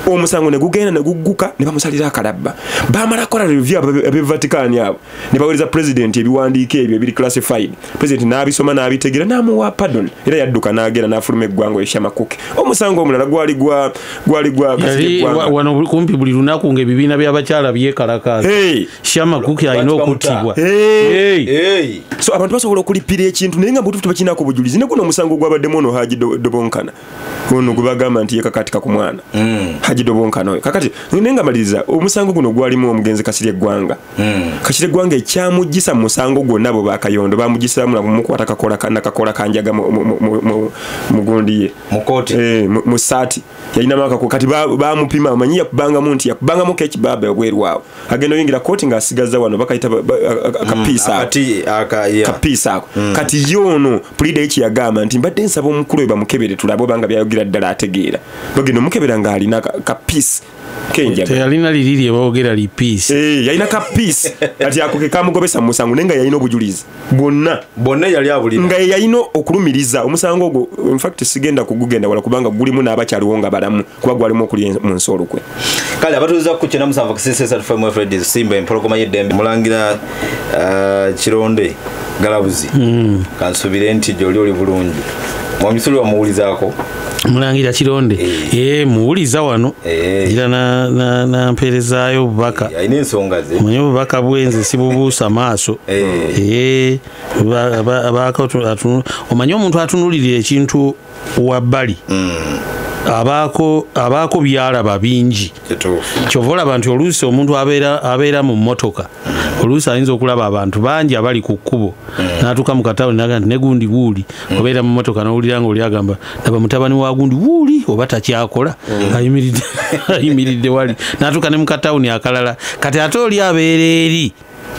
Omusango ne gugenda ne gugguka ne bamusalira akalabba. Bamala kola review ab'e Vatican abo ne baweereza president ebiwandiiko ebyo ebiri classified. President n'abisoma n'abitegeera n'amuwa pardon, era yadduka n'agenda n'afuluma eggwanga oyo Shama Kuki. Omusango omulala gwali gwa Yali Kasirye Ggwanga. Wano kumpi buli lunaku ng'ebibiina by'abakyala byekalakaasa. Hey! Shama Kuki alina Lwaki okuttibwa. Hey! Hey! Hey! So abantu basobola okulipira ekintu naye nga butuufu tebakinako bujulizi. Ne guno omusango gwabaddemu ono Haji Dobonkana, ono gwe bagamba nti yekakatika ku mwana, Haji Dobonkana oyo. Kakati naye nga maliriza, omusango guno gwalimu omugenzi Kasirye Ggwanga. Kasirye Ggwanga ekyamugisa mu musango gwonna, bo Bakayondo bamugisiramu nakumukwata nakakola kanjaga mu gundi ye Mu kooti. Mu saati yalinamu akako. Kati bamupima, omanyi yakubangamu nti yakubangamu kekibaba ebweru awo, agenda oyingira kooti ng'asigaza wano bakayita akapiisa ako. Akati aka yeah. Kapiisa ako. Kati ye ono puliida eki yagamba nti mbadde nsaba omukulu we bamukebere tulabe obanga byayogera ddala ategeera. Bagenda omukebera ng'alina kapiisi kenjaga. Teyalina liri lye boogera lipiisi. Yalina kapiisi. Kati ako ke kamugobesa mu musango, naye nga yalina obujulizi bwonna. Bonna yali abulina. Nga ye yalina okulumiriza omusango ogwo. Infact sigenda kugugenda wala kubanga gulimu n'abakyaliwo nga balamu, kuba gwalimu okulya mu nsi olukwe. Kale abatuuza ku 97 kasese Fred Simba, empologoma y'eddembe, mulangira Kironde Galabuzi, kansubire nti gyoli oli bulungi. Mwamisuli wamuwulizaako? Mulangira Kironde? Muwuliza wano. Gira nampeerezaayo obubaka. Alina ensonga ze. Manye obubaka bwenze sibubuusa maaso. Omanye omuntu atunulirira ekintu wabbali abaako byalaba bingi. Kituufu. Kyova olaba nti oluusi omuntu abeera mu mmotoka, oluusi ayinza okulaba abantu bangi abali ku kkubo n'atuuka mu katawuni naga nti ne gundi wuuli. Obeera mu mmotoka n'owulira nga oli agamba, laba mutabani wa gundi wuuli oba takyakola, ayimiridde wali, n'atuuka ne mu katawuni akalala. Kati ate oli abeera eri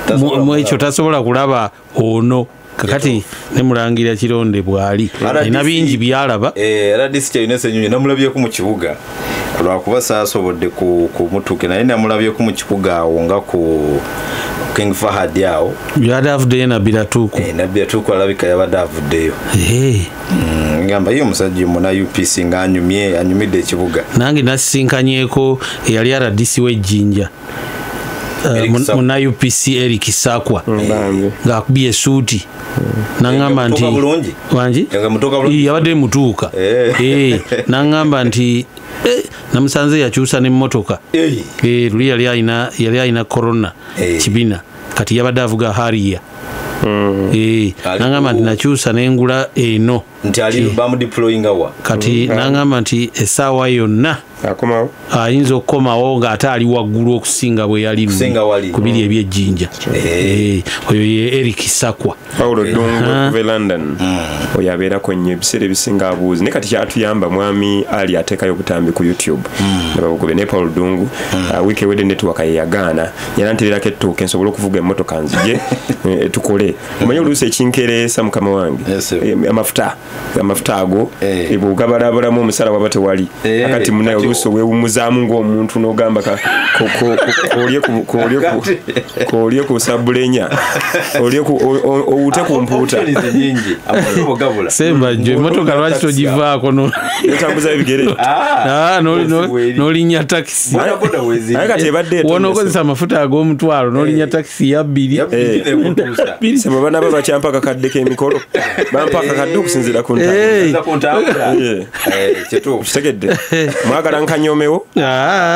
Tasobola mu ekyo tasobola kulaba ono. Kakati ne mulangira Kironde bw'ali alina bingi byalaba. RDC kyalina Ssenyonyi namulabyeko mu kibuga, lwakuba saasobodde kumutuuke, naye namulabyeko mu kibuga awo nga ku King Fahad awo. Yadde avuddeyo Nabbiratuuku. Nabbi atuuku alabika yabadde avuddeyo. Ngamba ye omusajja muna UPC ng'anyumye, anyumidde ekibuga. Nange nasisinkanyeeko eyali RDC w'ejjinja, Eric Sakwa. Muna UPC Eric Sakwa Bambi. ng'akubye esuuti naŋŋamba nti Mutuuka bulungi? Wangi? Nga mutuuka bulungi? Yabadde mutuuka. Naŋŋamba nti namusanze yakyusa n'emmotoka. Luli yali alina Corona kibina, kati yabadde avuga Harrier. Ali Naŋŋamba nti nakyusa nengula eno. Nti ali bamudeployinga wa kati nangamba nti essaawa yonna akomawo, ayinza okukomawo ng'ate ali waggulu okusinga bwe yali ku biri ebyejjinja. Oyo ye Eric Sakwa. Paulo Ddungu okuva e London, oyo abeerako nnyo ebiseera ebisinga abuuzi, naye kati kyatuyamba mwami Ali ateekayo obutambi ku YouTube nababugube. Naye Paulo Ddungu wiiki ewedde network ye yagaana, yananteererako ettooke nsobole okuvuga emmotoka nzije tukole. Omanyi oluusi ekinkereesa mukama wange, amafuta ago bw'ogabalabalamu omusala waba tewali, akati munaye oluusi weewummuzaamu ng'omuntu n'ogamba koolye ku sabbulenya, owute ku mpuuta. Sembajjo emmotoka lwaki togivaako notambuza ebigere n'olinnya takisi? Wonookozesa amafuta ag'omutwalo n'olinnya takisi ya 2. Sema bana baba bakyampa akakadde k'emikolo, bampa akakadde okusinziira ku ntambula. Kitegedde mwagala nkanyomewo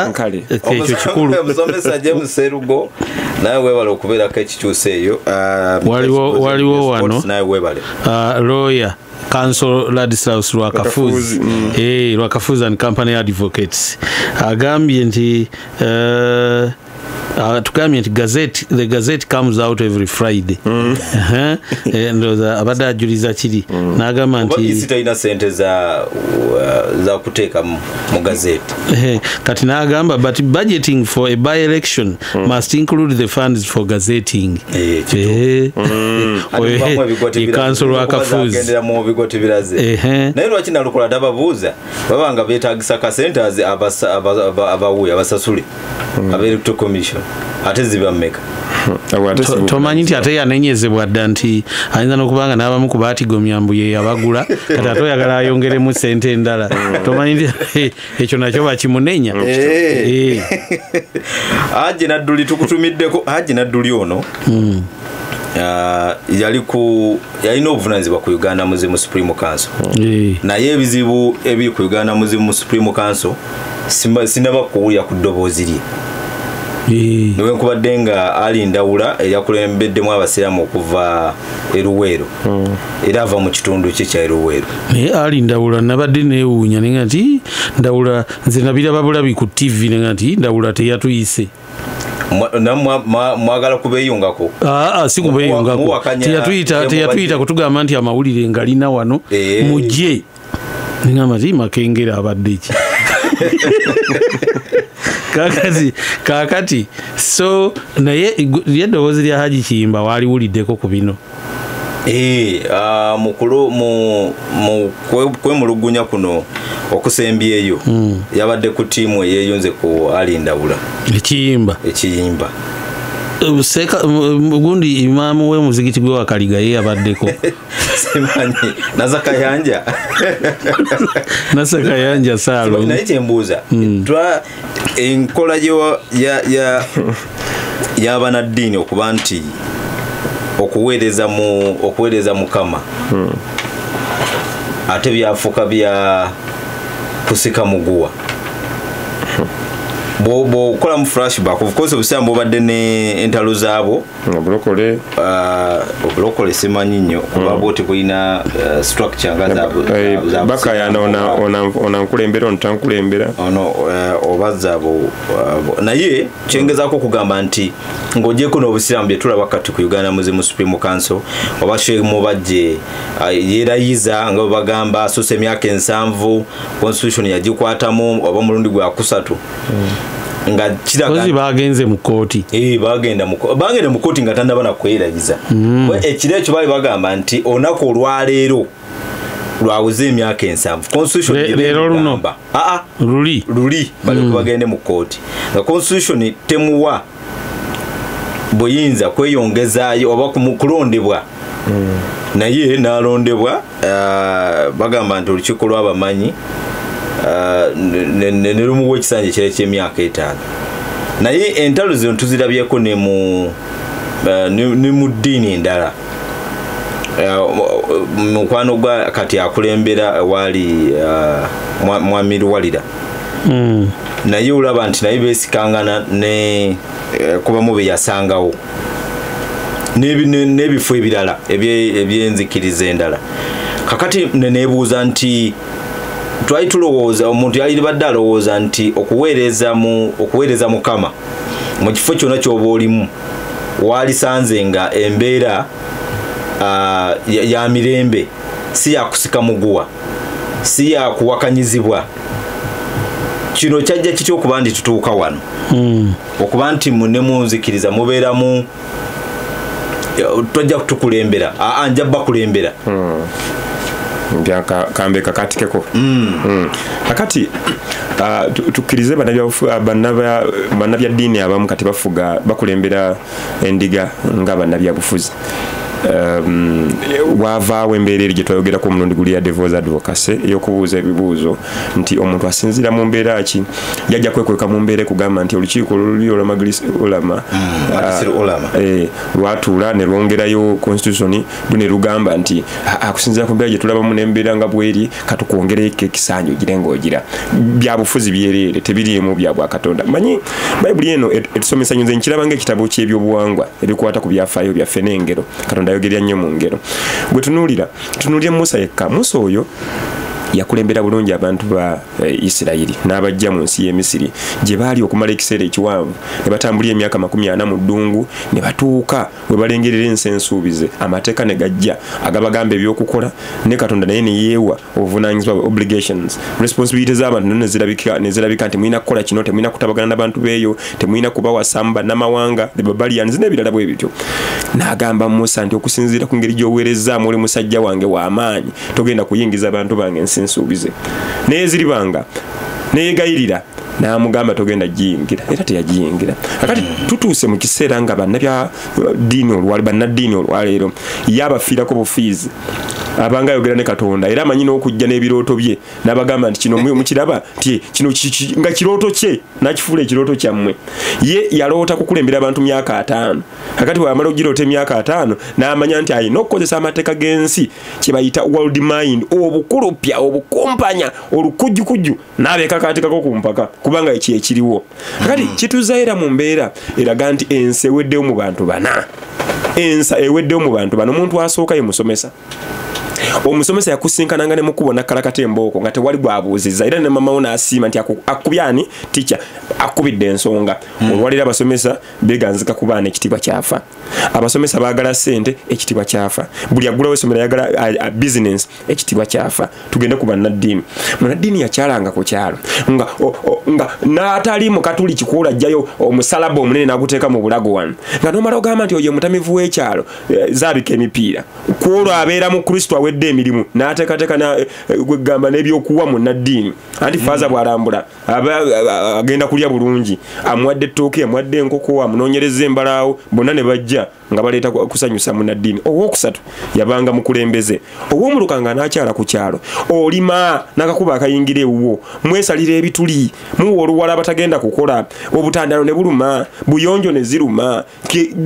nkale ekyo kikulu. Omusomesa James Serugo naye webale okubeerako ekikyusa eyo. Waliwo wano naye webale lawyer Counsel Ladislaus Rwakafuzi, Rwakafuzi and Company Advocates, agambye nti tugambye nti gazette, the gazette comes out every Friday. Ndowooza abadde ajuliza kiri n'agamba nti talina sente za kuteeka mu gazette. Kati n'agamba but budgeting for a by-election must include the funds for gazetting. Counsel Rwakafuzi mu bigo tibiraze. Naye lwaki Nalukola tababuuza baba nga beetagisa kasente abawuye abasasule aba Electoral Commission ate ziba mmeka? Tomanyi nti ate yanenyezebwa dda nti ayinza n'okubanga n'abamu ku baatigomya mbu ye yabagula, kati ate oyagala ayongeremu sente endala. Tomanyi nti ekyo nakyo bakimunenya. Haji Nadduli tukutumiddeko. Haji Nadduli ono yalina obuvunaanyizibwa ku Uganda Muslim Supreme Council, naye ebizibu ebiri ku Uganda Muslim Supreme Council sinaba kuwulira ku ddoboozi lye. Newankubadde nga Ali Ndawula eyakulembeddemu abasiraamu okuva e Luweero, era ava mu kitundu kye kya Luweero. Naye Ali Ndawula nabadde neewuunya nenga nti Ndawula nze nabiraba bulabi ku TV nenga nti Ndawula teyatuyise. Mwagala kubeeyungako? Si kubeeyungako, teyatuyita kutugamba nti amawulire ngalina wano mujje. Nengamba nti Makengera abadde ki? Kakati so naye eddoboozi lya Haji Kiyimba waliwuliddeko ku bino. Mu kwemulugunya kuno okusembyeyo yabadde ku ttiimu eyeeyunze ku Ali Ndawula Ekiyimba. Gundi imaamu we muzikiti gwe Wakaliga ye yabaddeko. Simanyi Nasakayanja. Nasakayanja Saalo. Naye kyembuuza enkola y'abanaddiini okuba nti okuweereza Mukama ate byafuuka bya kusika muguwa. Bw'okola mu flashback, of course obusiraamu bubadde ne entalo zaabwo, obulokole simanyi nnyo kuba bwo tebulina structure nga zaabwe. Bakayana onankulembera onotankulembera ono oba zaabwe. Naye kyengezaako okugamba nti ng'ogyeko n'obusiraamu bye tulaba kati ku Uganda Muslim Supreme Council oba Sheikh Mubajje yeerayiza nga bwe bagamba asusse emyaka 70 constitution yagikwatamu oba omulundi gwa 3 nga kiraga bagenze mu kooti. Bagenda mu kooti nga tannaba na kwerayiza. Ekiro ekyo baali bagamba nti olunaku olwaleero lwawuze emyaka 70 constitution leero luno luli balyoke bagende mu kooti nga constitution temuwa buyinza kweyongezaayo oba kulondebwa. Naye n'alondebwa, bagamba nti olukiiko lw'abamanyi ne lumuwa ekisanja ekirala ky'emyaka 5. Naye entalo zino tuzirabyeko ne mu ddiini endala. Mukwano gwa kati akulembera waali Mwami Luwalira, naye olaba nti naye beesikangana ne kubamu be yasangawo n'ebifo ebirala ebyenzikiriza endala. Kakati neneebuuza nti twali tulowooza, omuntu yali badde alowooza nti okuweereza Mukama mu kifo kyonna ky'oba olimu waalisanze nga embeera ya mirembe, si yakusika muguwa, si yakuwakanyizibwa. Kino kyajja kitya okuba nti tutuuka wano? Okuba nti munne munzikiriza mubeeramu tojja kutukulembera, nja bakulembera. Kambe kakatikeko. Kakati tukkirize bannabyaddiini abamu kati bafuga bakulembera endiga nga bannabyabufuzi. Wavaawo embeera eri gye twayogerako omulundi guli ya devil's advocacy ey'okubuuza ebibuuzo nti omuntu asinziira mu mbeera ki, yajja kwekweka mu mbeera ekugamba nti olukiiko luli olwa Majlis Ulama lwatuula ne lwongerayo constitution ne lugamba nti akusinziira ku mbeera gye tulabamu n'embeera nga bweri katukwongereko ekisanja ogire ng'ogira. Byabufuzi byereere, tebiriimu bya Bwakatonda. Manyi Bayibuli eno etusomesa, nze nkiraba ng'ekitabo ky'ebyobuwangwa ebikwata ku byafaayo byaffe n'engero. Katonda ayogerera nnyo mu ngero. Bwe tunuulira Musa yekka. Musa oyo yakulembera bulungi abantu ba Isirayiri n'abajja mu nsi y'e Misiri gye baali okumala ekiseera ekiwanvu, ne batambulira emyaka 40 mu ddungu ne batuuka we balengerera ensi ensuubize. Amateeka ne gajja agabagamba ebyokukola, ne Katonda naye ne yeewa obuvunaanyizibwa, obligations, responsibilities z'abantu ne zirabika nti mulina kukola kino, temulina kutabagana n'abantu beeyo, temulina kubawasamba bannamawanga, the barbarians n'ebirala bwe bityo. N'agamba Musa nti okusinziira ku ngeri gy'oweerezaamu oli musajja wange w'amaanyi, togenda kuyingiza abantu bange ensi ensuubize. Naye ziribanga neyegayirira n'amugamba togenda giyingira, era teyagiyingira. Akati tutuuse mu kiseera nga bannaddiini olwaleero yabafiirako bufiizi, abanga ayogera ne Katonda era amanyi n'okujja n'ebirooto bye n'abagamba nti kino mukiraba nti kino nga kirooto kye n'akifuula ekirooto kyammwe. Ye yaloota kukulembera abantu myaka 5. Akati bw'amala okugiroota emyaka 5 n'amanya nti alina okukozesa amateeka g'ensi kye bayita world mind, obukulupya, obukumpanya, olukujjukujju, n'abeekakaatikako ku mpaka kubanga ekyo ekiriwo. Akati kituzaira mu mbeera eraga nti ensi eweddewo mu bantu bana. Ensa eweddewo mu bantu bano. Omuntu asooka ye musomesa. Omusomesa yakusinkananga ne mukubo nakkalakata embooko nga tewali gwabuuzizza, era ne mama wo n'asiima nti akubye ani ticca, akubidde ensonga. Olwaleero abasomesa beeganzika ku baana, ekitiibwa kyafa. Abasomesa baagala ssente, ekitiibwa kyafa. Buli aggulawo essomero ayagala business, ekitiibwa kyafa. Tugende ku bannaddiini. Munnaddiini yakyalanga ku kyalo nga n'atali mu katuli kikuula ajjayo omusalaba omunene n'aguteeka mu bulago wano, nga n'omala ogamba nti oyo mutamivu w'ekyalo zaabika emipiira. Ku olwo abeera mu Kristo awedde emirimu n'ateekateeka gwegamba n'ebyokuwa munnaddiini. Anti faaza bw'alambula agenda kulya bulungi, amuwadde ettooke, amuwadde enkoko, amunoonyereza embalaawo, bonna ne bajja nga baleeta kusanyusa munnaddiini. Owookusatu yabanga mukulembeze. Ow'omuluka nga n'akyala ku kyalo, olima n'akakuba akayingira ewuwo, mwesalira ebituli, muwa oluwala abatagenda kukola, obutandalo ne buluma, buyonjo ne ziruma,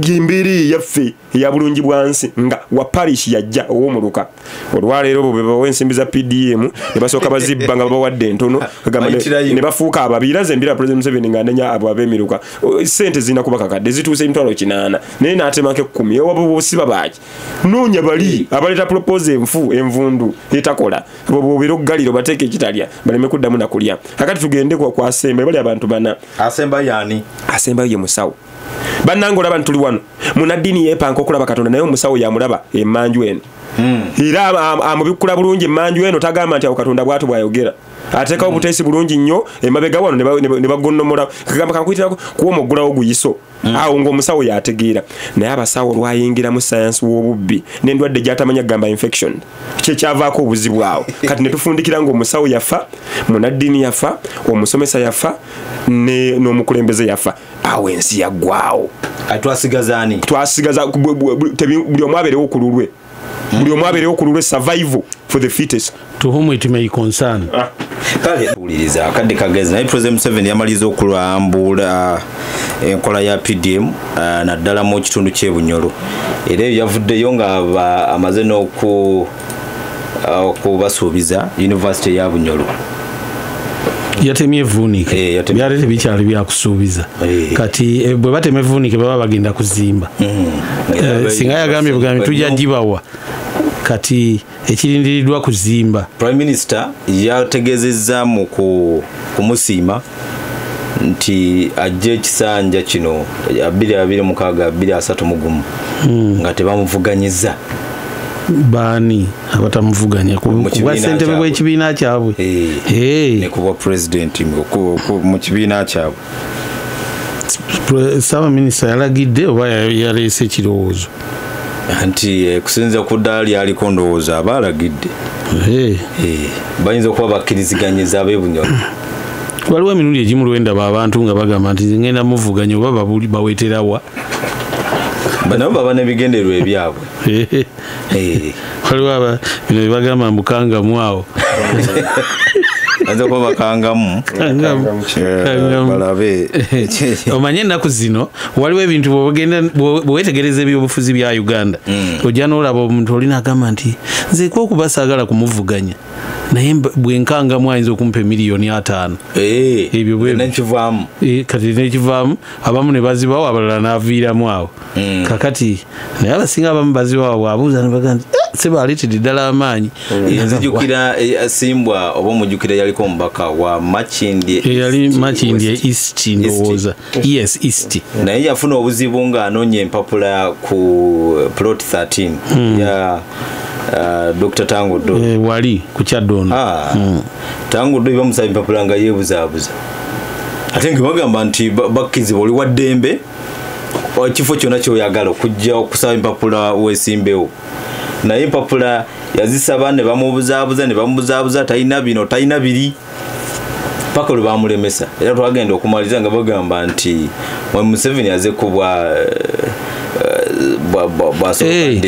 embeera eyaffe eya bulungi bwa nsi nga wa parish yajja ow'omuluka. Olwaleero bo bebawa ensimbi za PDM ne basooka bazibba nga babawadde entono, ne bafuuka ababi. Era nze mbira President Museveni nga anenya abo ab'emiruka, ssente zirina kuba kakadde zituuse emitwalo 8 naye n'atemako 10. Ewabo bosiba baaki? Noonya bali abaleeta propose enfu envundu etakola, bw'obeera okuggalira obateeka ekitalya baleme kuddamu na kulya. Kakati tugende kwasemba bali abantu bana. Asemba yani? Asembayo ye musawo. Bannange olaba ntuli wano, munnaddiini yeepanka okulaba Katonda, naye omusawo yamulaba emmanju eno. Era amubikkula bulungi emmanju eno, tagamba nti awo Katonda bw'atyo bw'ayogera. Ateekawo buteesi bulungi nnyo emabega wano ne bagonnomola. Kagamba kankuyitirako kuwa omuggulawo guyiso. Awo ng'omusawo yategeera. Naye abasawo olwayingira mu sayansi w'obubbi n'endwadde gy'atamanya gamba infection, kyekyavaako obuzibu awo. Kati ne tufundikira ng'omusawo yafa, munnaddiini yafa, omusomesa yafa, n'omukulembeze yafa. Awo ensi yaggwawo. Twasigaza ani? Twasigaza buli omu abeerewo ku lulwe. Buli omu abeerewo ku lulwe, survival for the fittest. To whom it may concern. Kale tuwuliriza akadde kagezi, naye President Museveni yamaliriza okulambula enkola ya PDM naddala mu kitundu ky'e Bunyoro, era eyo yavuddeyo nga amaze n'okubasuubiza yunivasite ya Bunyoro. Yatemye evvuunike, byali tebikyali byakusuubiza. Kati bwe batema evvuunike baba bagenda kuzimba. Singa yagambye bugambi tujja gibawa, Kati ekirindiriddwa kuzimba. Prime Minister yategeezezza mu kumusiima nti ajja ekisanja kino 2026 2031 nga tebamuvuganyiza. Baani abatamuvuganya ku bwa ssentebe bw'ekibiina kyabwe? Ne ku bwa president mu kibiina kyabwe. Ssaabaminisita yalagidde oba yaleese ekirowoozo? Nti kusinza ku ddaala lyaliko ndowooza aba alagidde. Bayinza okuba bakkiriziganyiza ab'e Bunyoro. Waliwo emirundi egimu lwendaba abantu nga bagamba nti ngenda muvuganya oba baweeterawa. Nabo baba n'ebigendererwa ebyabwe. Waliwo bino bye bagamba mbu kangamu awo. Bayinza okuba bakangamu. Balabe. Omanye ennaku zino waliwo ebintu bw'oweetegereza ebyobufuzi bya Uganda. Ojja n'olaba omuntu olina agamba nti nze okuba saagala kumuvuganya, naye bwe nkangamu ayinza okumpa 5,000,000. Ebyo bwe nekivaamu. Kati nekivaamu abamu ne bazibawo, abalala n'aviiramu awo. Kakati naye abasinga abamu bazibawo bw'abuuza ne bagamba nti seba aleetedde ddala amaanyi. Nzijukira Simbwa oba omujjukira yaliko omubaka wa Makindye. Yali Makindye East ndowooza. Yes, East. Naye yafuna obuzibu ng'anoonya empapula ku plot 13 ya Dr. Tangudo. Wali ku Kyaddondo. Tangudo bamusaba empapula nga yeebuzaabuza. Ate nga bagamba nti bakkirizibwa oli wa ddembe ekifo kyonna ky'oyagala okujja okusaba empapula weesimbewo. Naye empapula yazisaba ne bamubuzaabuza ne bamubuzaabuza, talina bino talina biri, paka lwe bamulemesa. Era twagenda okumaliriza nga bagamba nti Museveni aze kubwa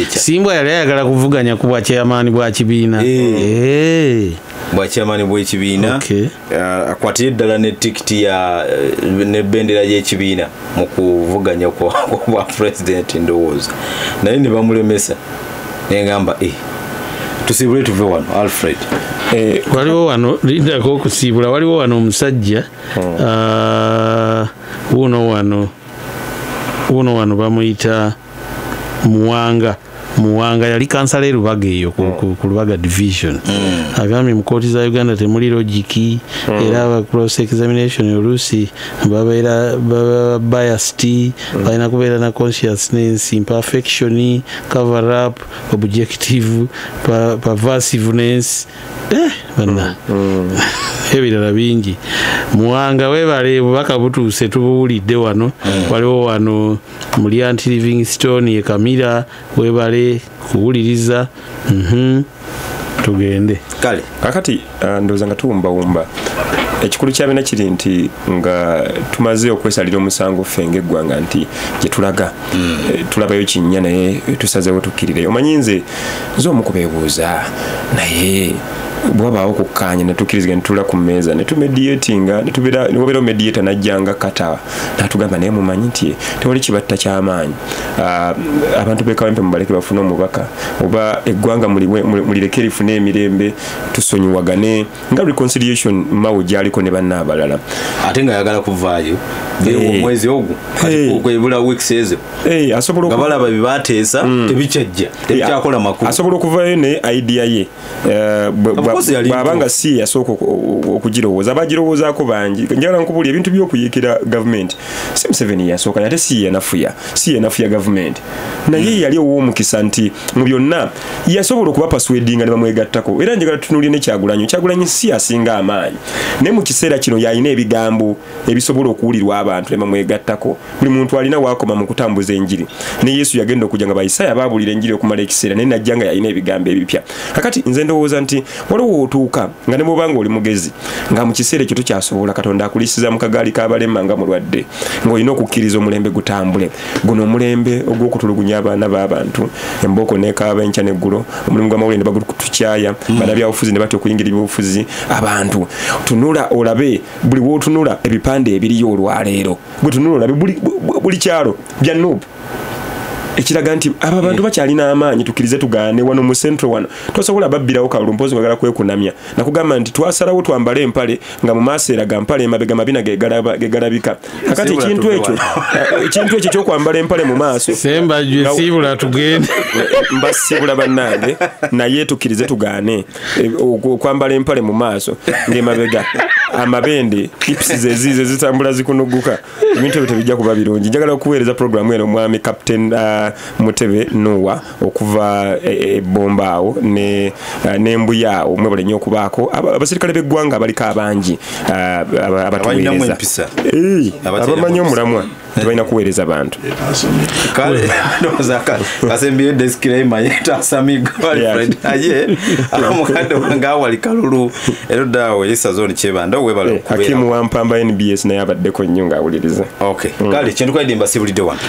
Simbwa yali ayagala kuvuganya ku bwa chairman bwa kibiina. Bwa chairman bw'ekibiina. Akwatire ddala ne tikiti ya ne bendera y'ekibiina mu kuvuganya kwa bwa president ndowooza. Naye ne bamulemesa. Nengamba tusiibule tuve wano Alfred. Waliwo wano lindako okusiibula, waliwo wano omusajja wuno wano bamuyita Muwanga. Muwanga yali kansala e Lubaga eyo ku Lubaga division. Agambye mu kooti za Uganda temuli logic, era cross examination oluusi babeera biased, balina kubeera na consciousness, imperfection, cover up, objective, perversiveness. Banna ebirala bingi. Muwanga webale bubaka butuuse tubuwulidde wano. Waliwo wano Mulyanti Livingstone ye Kamira, webale kuwuliriza. Tugende. Kale kakati ndowooza nga tuwumbawumba ekikulu kya byonna kiri nti nga tumaze okwesalira omusango ffe ng'eggwanga nti gye tulaga tulabayo kinnya naye tusazeewo tukkirireyo. Omanyi nze omu kubeebuuza, naye bwabaawo okukkaanya ne tukkiriziganya ne tutuula ku mmeeza ne tumediatinga ne wabeerawo mediator n'ajjanga kata n'atugamba naye mumanyi nti tewali kibatta ky'amaanyi, abantu b'e Kawempe mubaleke bafune omubaka oba eggwanga mulireke lifune emirembe tusonyiwagane, nga reconciliation Mao gy'aliko ne banna abalala. Ate nga ayagala kuvaayo omwezi ogwo okwebula weeks ezo nga balaba bye bateesa tebikyajja tebikyakola makulu. Asobola okuvaayo ne idea ye bw'abanga si yasooka okugirowooza, abagirowoozaako bangi. Njagala nkubuulira ebintu by'okuyiikira gavumenti si Museveni yasooka, ate si yenafuya gavumenti, naye yali ow'omukisa nti mu byonna yasobola okubapaswedinga ne bamwegattako. Era njagala tutunuulire ne Kyagulanyi. Kyagulanyi si asinga amaanyi, naye mu kiseera kino yalina ebigambo ebisobola okuwulirwa abantu ne bamwegattako. Buli muntu alina waakoma mu kutambuza enjiri, ne Yesu yagenda okujja nga Bayisaya baabuulira enjiri okumala ekiseera, naye najja nga yalina ebigambo ebipya. Kakati nze ndowooza nti waliwo otuuka nga ne bw'obanga oli mugezi nga mu kiseera ekyo tokyasobola, Katonda akulisiza mu kagaali k'abalema nga mulwadde, ng'olina okukkiriza omulembe gutambule. Guno omulembe ogw'okutulugunya abaana b'abantu, embooko n'ekaaba enkya n'eggulo, omulimu gw'amawulire ne bagutukyaya, bannabyabufuzi ne batya okuyingira ebyobufuzi. Abantu tunula olabe buli w'otunula ebipande ebiriyo olwaleero, gwe tunula olabe buli kyalo bya NUP. Ekiraga nti aba bantu bakyalina amaanyi, tukkirize tugaane. Wano mu Central wano tosobola babbirawo kalulu, mpozi ngagala kwekunamya nakugamba nti twasalawo twambale empale nga mu maaso eraga mpale, emabega mabina gegalabika. Kakati ekintu ekyo, ekintu ekyo ekyokwambala empale mu maaso, Sembajwe, siibula tugende. Mbasiibula bannange, naye tukkirize tugaane okwambala empale mu maaso ng'emabega amabende, hips zezize zitambula zikunuguka. Ebintu ebyo tebijja kuba birungi. Njagala okuweereza programu eno omwami Captain Mutebe Nuwa okuva ebbomba awo n'embuya awo. Mwebale nnyo okubaako. Abasirikale b'eggwanga abaliko abangi Abalinamu abatuweereza empisa. Abatalinamu abamanyi empisa. Omulamwa tebalina kuweereza bantu. Kale ndowooza kasembyeyo disclaimer yetasamigo. Alfred aye omukadde wange awali kalulu erudda awo erisa zone Kyebanda, webale okubeera. Hakimu Wampamba NBS naye abaddeko nnyo ng'awuliriza. Okay, kale kintu kaidi mbasibulidde wano.